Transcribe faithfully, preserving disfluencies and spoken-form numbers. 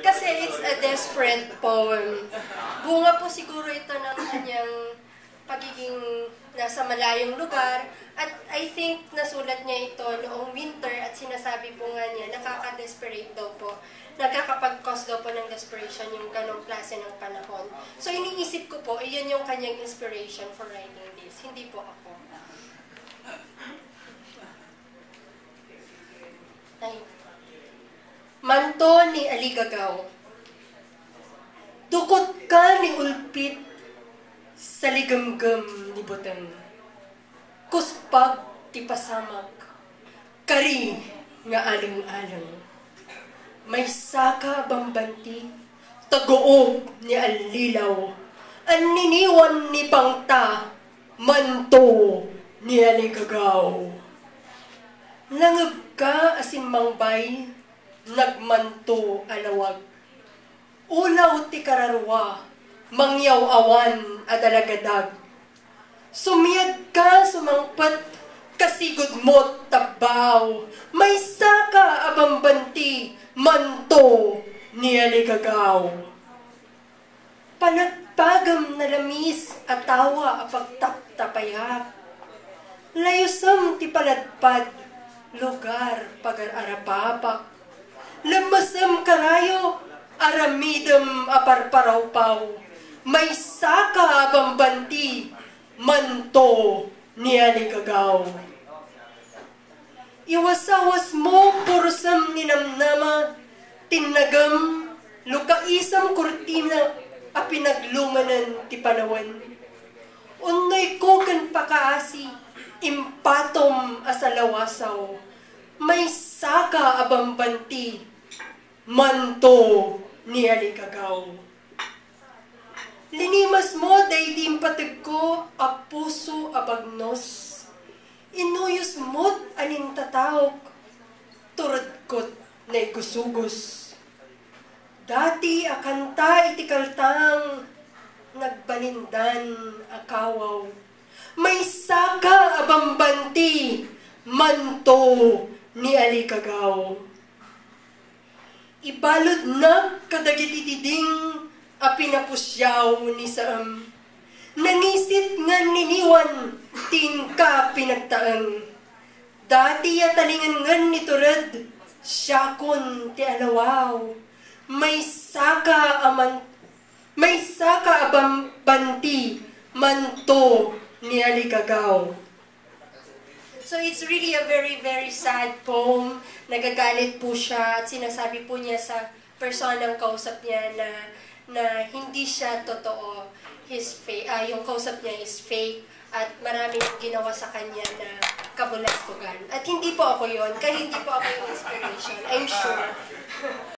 Kasi it's a desperate poem. Bunga po siguro ito ng kanyang pagiging nasa malayong lugar. At I think nasulat niya ito noong winter at sinasabi po nga niya, nakaka-desperate daw po. Nakakapag-cause daw po ng desperation yung ganong klase ng panahon. So iniisip ko po, iyon yung kanyang inspiration for writing this. Hindi po ako. Ay. Manto ni Aligagaw. Dukotka ni ulpit sa ligemgem ni buteng. Kuspag ti pasamak, kari nga aleng-aleng. Maysaka a bambanti, taguog ni allilaw. Anniniwan ni pangta, manto ni Aligagaw. Nangegka a simmangbay, nagmanto a lawag. Ulaw ti kararua, mangyaw-awan a dalagadag. Sumiadka sumangpet, kasigudmot tabbaaw. Maysaka a bambanti, manto ni Aligagaw. Panagpagam nalamis a tawa a pagtaptapayak. Layusem ti paladpad, lugar pagar-arapapak. Lemmesem karayo, aramidem a parparawpaw. Maysaka a bambanti, manto ni Aligagaw. Iwasawasmo, purusem ni namnama, tinnagem, lukaisem kurtina a pinaglumenen ti panawen. Unnoyko ken pakaasi, impatom a salawasaw, maysaka a bambanti, manto ni Aligagaw. Linimasmo daydi impategko a puso a bagnos. Inuyosmot a nintataok, turedkot naigusugos. Dati a kanta iti kaltang, nagbalindan a kawaw. Maysaka a bambanti, manto ni Aligagaw. Ibaludnak kadagiti diding a pinapusiaw ni Saem. Nangisit nga niniwan ti inka pinagtaeng. Dati a talingenngen ni tured, siakon ti alawaw. Maysaka a man-, maysaka a bam-, banti, manto ni Aligagaw. So it's really a very, very sad poem. Nagagalit po siya at sinasabi po niya sa personang kausap niya na, na hindi siya totoo. His fa-, ah, yung kausap niya is fake at maraming ginawa sa kanya na kabulastugan. At hindi po ako yon, kaya hindi po ako yung inspiration, I'm sure.